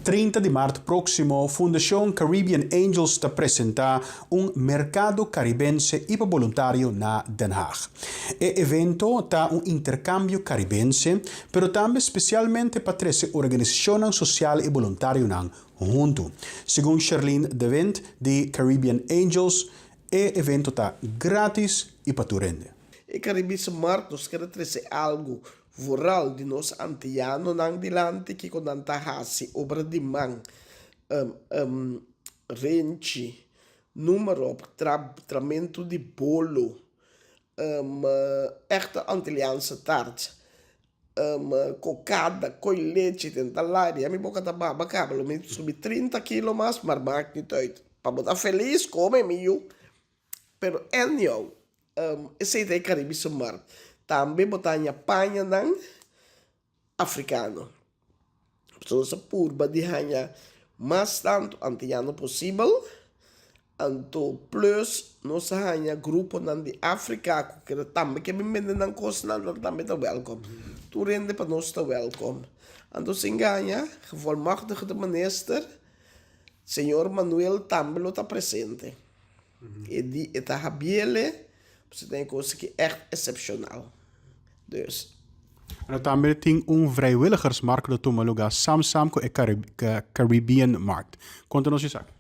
30 di mart próksimo Fundashon Caribbean Angels ta presentá un merkado karibense i pa boluntario na Den Haag. E evento ta un interkambio karibense, pero tambe spesialmente pa trese organisashonnan sosial i boluntarionan huntu. Segun Sherlyn de Windt di Caribbean Angels, e evento ta grátis i pa tur hende. E Caribische Markt nos kere trese algu Vooral di nos antianonan dilanti kiko nan ta hasi, obra di man, renchi, noem maar op, tramentu di bolo, echte Antilliaanse taart, kokada, koi lechi den ta laria, mi boka ta baba kaba, lo mi subi 30 kilo mas, maar maakt niet uit, pa bo ta felis kome mi yu. Pero anyhow, esei ta e Caribische Markt. Tambe bo ta haña pañanan afrikano. Pasobra nos a purba di haña mas tantu antiano posibel. Anto plus nos a haña gruponan di Afrika ku kere tambe ke bin bende nan kosnan, nan tambe ta wèlkom. Tur hende pa nos ta wèlkom. Anto sin gaña, gevolmachtigde minister, señor Manuel tambe lo ta presente. E di e ta habiele, pasobra ta un kos ki ègt eksepshonal. Dus. Pero tambe tin un vrijwilligersmarkt ku ta tuma lugá sam sam ku e Caribbean Markt. Konta nos esaki.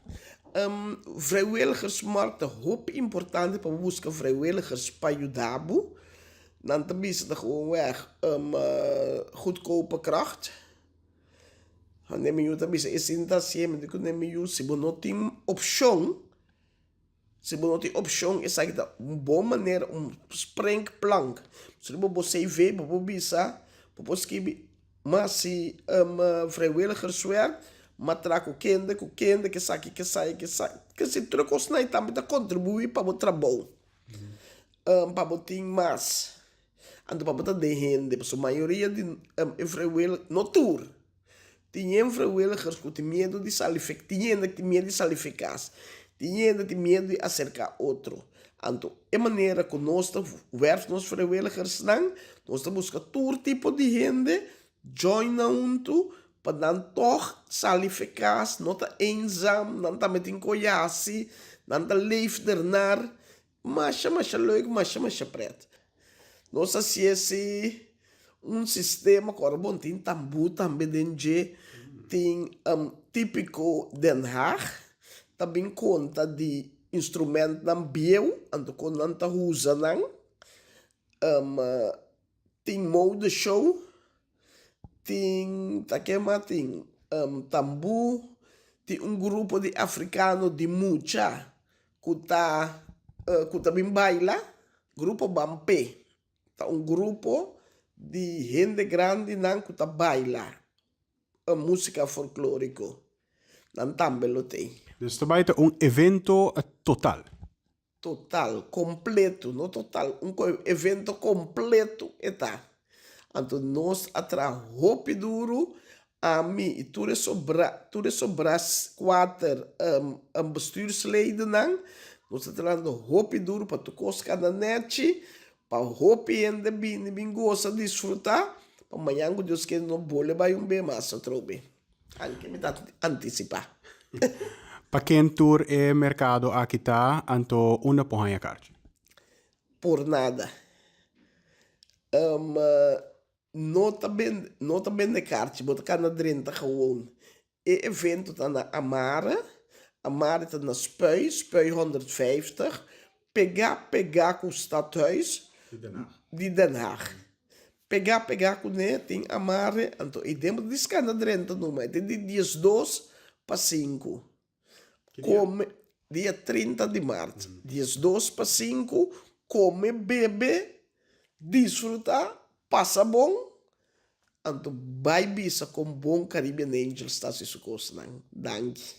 Vrijwilligersmarkt ta hopi importante pa bo buska vrijwilligers pa yuda bo. Nan ta bisa ta gewoonweg goedkope kracht. Hende mi yu ta bisa e sinta hasié, mi di ku hende mi yu si bo no tin opshon, si bo no tin opshon esaki ta un bon manera, un springplank. Si bo bo CV bo por bisa, bo por skibi mas si vrijwilligerswerk, m'a traha ku kende, ku kende, kesaki, kesai, kesai. Kesi tur e kosnan ei tambe ta kontribuí pa bo trabou, pa bo tin mas. Anto pa bo ta den hende, pasobra mayoria di e vrijwilligers, no tur, tin yen vrijwilligers ku tin miedu di sali fe, tin hende ku tin miedu di sali fe kas, tin hende tin miedu di aserká otro. Anto e manera ku nos ta wèrf nos vrijwilligersnan, nos ta buska tur tipo di hende join nan huntu pa nan tòg sali fe kas, no ta eenzaam, nan tambe tin koyasi, nan ta leef dernaar. Masha masha leuk, masha masha pret. Nos a hasi esi un sistema ku ora bon tin tambú tambe den dje, tin típiko Den Haag ta bin konta di instrumentnan bieu, anto kon nan ta usa nan. Tin modeshow, tin ta kema tin tambú, tin un grupo di afrikano di mucha. Ku ta ku ta bin baila, Grupo Bampé ta un grupo di hende grandinan ku ta baila músika folklóriko. Nan tambe lo t'ei. Dus ta bai ta un evento total. Total, kompleto, no total, un evento kompleto e ta. Anto nos a traha hopi duru, ami i tur e sobra tur e sobra kuater bestuursledennan, nos ta trahando hopi duru pa tur kos kanda nèchi, pa hopi hende bini bin gosa disfrutá, pa mañan ku Dios kere no bole bai un be mas atrobe. Anke mi ta antisipá. Pa ken tur e merkado aki ta, anto unda por haña karchi? Por nada. No ta bende, no ta bende karchi, bo ta kanda drenta gewoon. E evento ta na Amare, Amare ta na Spui, Spui 150, pegá pegá ku Stadhuis di Den Haag. Pegá pegá kuné tin Amare, anto ei den bo ta diskanda drenta numa, e ta di 12 pa sinku. Kome, dia 30 di mart, 12 pa sinku, kome, bebe, disfruta, pasa bon, anto bai bisa kon bon Caribbean Angels ta hasi su kosnan. Danki.